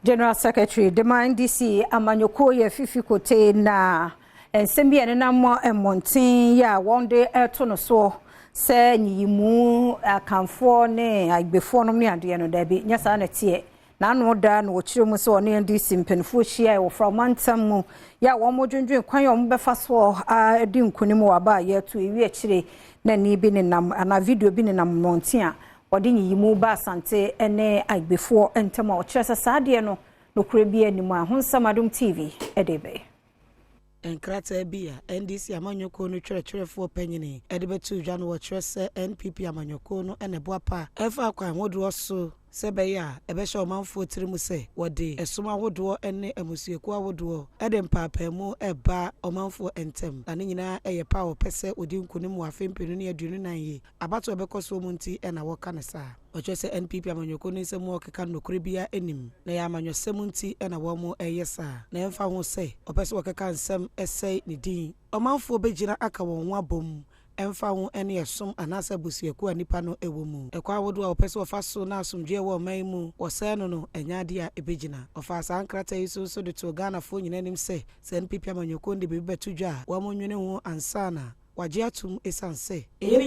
General Secretary de ma NDC amanyɔkuo yɛ Fifi Kwetey na nsɛm bi a ɛnenam mmɔnten yi a wɔde ɛto no soɔ sɛ nyiyimu Akanfoɔ ne Ayigbefoɔ nom ne adeɛ no, daabi, nyɛ saa na ɛteɛ. N'ano da na wɔkyerɛ mu sɛ ɔne NDC mpanimfoɔ hyia wɔ Framantam mu yɛ a wɔn dwendwen kwan a wɔn bɛfa soɔ adi nkunim wɔ aba a yɛto ewi akyire na ni bi nenam anaa video bi nenam mmɔnten a wɔde nyiyimu ba Asante ne Ayigbefoɔ ntam a ɔkyerɛ sɛ saa adeɛ no nokorɛ bi anim a ho nsɛm Adom TV de bɛyɛ. Nkrataa bi a NDC amanyɔkuo no twerɛtwerɛfoɔ panyini de bɛto dwa no, wɔkyerɛ sɛ NPP amanyɔkuo no na ɛboa pa ɛfa akwan ahodoɔ so sɛ ɛbɛyɛ a ɛbɛhyɛ ɔmanfoɔ tiri mu sɛ wɔde ɛsom ahodoɔ ne mmusuakuo ahodoɔ de mpaapaamu ɛba ɔmanfoɔ ntam, na ne nyinaa ɛyɛ pa a wɔpɛ sɛ wɔdi nkonim wɔ afe 2024 yi abatoɔ ɛbɛkɔ soɔ mu nti ɛna wɔka no saa. Ɔkyerɛ sɛ NPP amanyɔkuo no nsɛm mu a ɔkeka no, nokorɛ biara anim, na ɛyɛ amanyɔsɛm nti ɛna wɔn ɛyɛ saa, na ɛmfa ho sɛ ɔpɛ sɛ wɔkeka nsɛm ɛsɛe ne din, ɔmanfoɔ bɛgyina aka wɔn ho abom, ɛmfa ho ne ɛsom anaasɛ abusuakuo a nipa no ɛwɔ mu. Ɛkwan ahodoɔ a wɔpɛ sɛ wɔfa so na asomdwoeɛ wɔ ɔman yi mu wɔsɛe no, ɛnyɛ adeɛ a ɛbɛgyina. Ɔfaa saa nkrataa yi so nso de too Ghanafoɔ nyinaa anim sɛ NPP amanyɔkuo no de biribi bɛto dwa a, wɔn nwene ho ansa na wagye atom, ɛsiane sɛ ɛyɛ ne